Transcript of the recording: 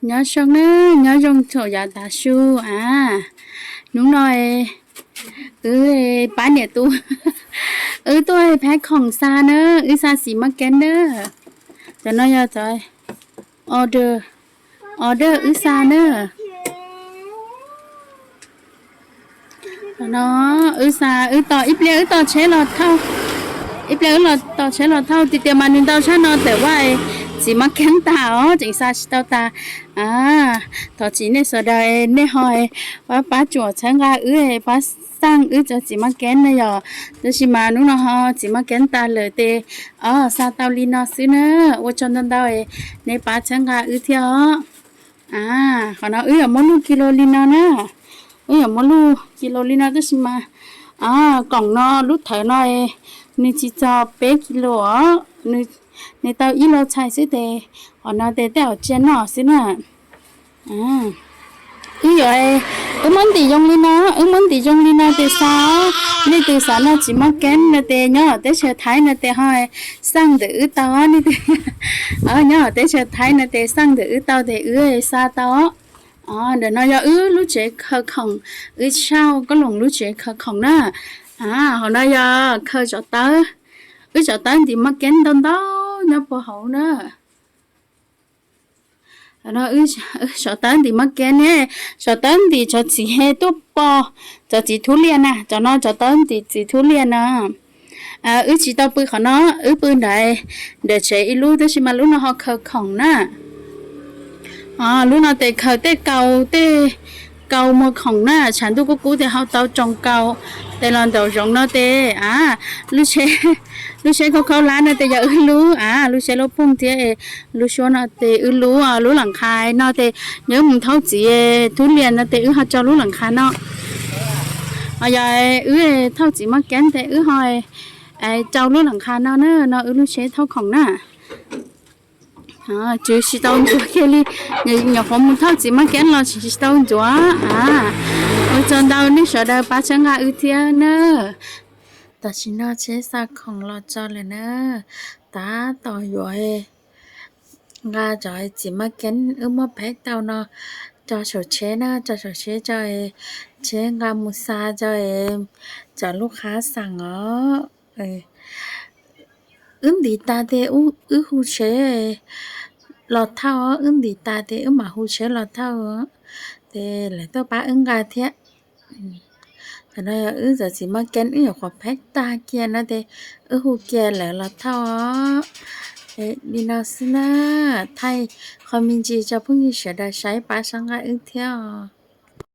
Nyob zoo na, nyob zoo thaum yav tav su a. Hnub no wb pab niam tub, wb tuaj pab khoom xa na, wb xa xim mab keeb na. Cov no yog cov order, order wb xa na. No wb xa, wb tos ib pliag wb tos tsheb los thauj, ib pliag wb los tos tsheb los thauj tiag tiag mas nws ntau tshaj no tawm vaj, xim mab keeb tag os tseem xa tsis tau tas. Thov txim nej sawv daws, nej ho pab pab tsuam txhawb nqa wb, pab xaj wb cov xim mab keeb na yom. Tab sis mas hnub no ho xim mab keeb tas lawm tes, o, xa tau li no xwb na. Ua tsaug ntau ntau, nej pab txhawb nqa wb thiab os. Qhov no wb yuav muab luj kis lus li no na, wb yuav muab luj kis lus li no tab sis mas koom no lub thawv no nws tsis txog peb kis lus os, nws tau ib lus txhais xwb tes, qhov no tes tej zaum tsiaj noj xwb na. Wb yuav, wb muab ntim zoo li no, wb muab ntim zoo li no tes xa. Leej twg xav noj xim mab keeb no tes nyob teb chaws Thaib no tes ho xaj ntawm wb tau. Leej twg nyob teb chaws Thaib no tes xaj ntawm wb tau tes wb xa tau. Ntawm no yog wb lub tsev khaws khoom, wb tshaj koj loos lub tsev khaws khoom na. Hauv no yog khaws tsov tawb, wb tsov tawb ntim mab keeb ntau ntau nyob puag hauv na. Tsov tawb ntim mab keeb ne, tsov tawb ntim tsov txiv he tuaj pov, tsov txiv thub liaj na, tsov no tsov tawb ntim txiv thub liaj na. Wb tsis tau pw qhov no, wb pw ntawm, ntawm tsev ib lub tab sis mas lub no ho khaws khoom na. Lub no tes khaws tej kaus, tej kaus muag khoom na, tshav ntuj kub kub tes ho tau tsoo kaus tes los ntaus zoov no tes, a, lub tsheb khaub khaub hlab no tes yog wb lub, a, lub tsheb lub pooj thiab, lub suab no tes wb lub, lub las khas no tes nyob mus thauj txiv thub liaj no tes wb ho rau lub las khas no. Yog wb thauj txiv mab keeb tes wb ho rau lub las khas no na, no wb lub tsheb thauj khoom na. Tsis tau ntxuav kiag li, nyuam qhuav mus thauj txiv mab keeb los tsis tau ntxuav. Ua tsaug ntau nej sawv daws pab txhawb nqa wb thiab na. Tam sim no tsheb xa khoom los txog lawm na, tab tom yuav nqa cov txiv mab keeb wb muab phaib tau no tso saum tsheb na, tso saum tsheb tso, tsheb nqa mus xa tso, cov lub qhab xeem os. Wb ntim tas tes wb hu tsheb los thauj, wb ntim tas tes wb mam hu tsheb los thauj, tes lawv tuaj pab wb nqa thiab. Tam no yog wb cov txiv mab keeb wb nyuam qhuav phaib tag kiag no tes wb hu kiag lawv los thauj os. Li no xwb na, thaij qhov me ntsis rau phooj ywg sawv daws saib pab txhawb nqa wb thiab os.